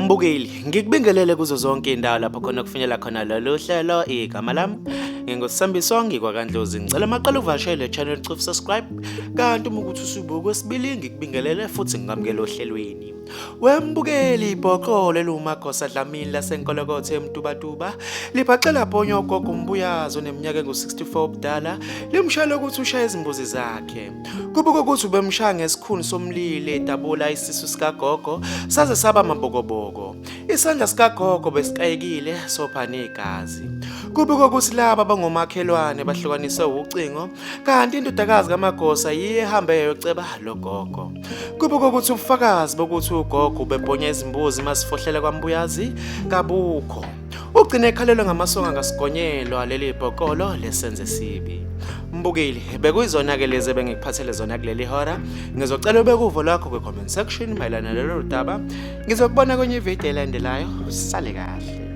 Mbukeli, ngikubingelele kuzo zonke indawo lapho khona kufinyela khona lolu hlelo. Igama lami nginguSambiso, ngikwaKandlozi. Ngicela maqala uvakashele le channel, cofa subscribe, kanti uma ukuthi usubuka kwesibili ngikubingelele futhi ngikwamukele ohlelweni. Wembukeli, ibhoqolo eliwuMagosa Dlamini laseNkolokotho eMtubatuba libhaqela bhonya ugogo uMbuyazi oneminyaka engu-64 ubudala, limshayela ukuthi ushaya izimbuzi zakhe. Kubikwa ukuthi ubemshaya ngesikhuni somlilo edabula isisu sikagogo saze saba mabokoboko. Isandla sikagogo besikayekile sopha negazi. Kubikwa ukuthi laba bangomakhelwane bahlukaniswe ucingo, kanti indodakazi kaMagosa yiyo ehambe yayoceba lo gogo. Kubikwa ukuthi ubufakazi bokuthi ugogo ubebhonya izimbuzi masifohlela kwaMbuyazi kabukho. Ugcine ekhalelwe ngamasongo angasigonyelwa leli bhokolo lesenze sibi. Mbukeli, bekuyizona-ke lezi ebengikuphathele zona kuleli hora. Ngizocela ubeke uvo lwakho kwi-comment section mayelana nalolu daba. Ngizokubona kwenye ividiyo elandelayo. Sale kahle.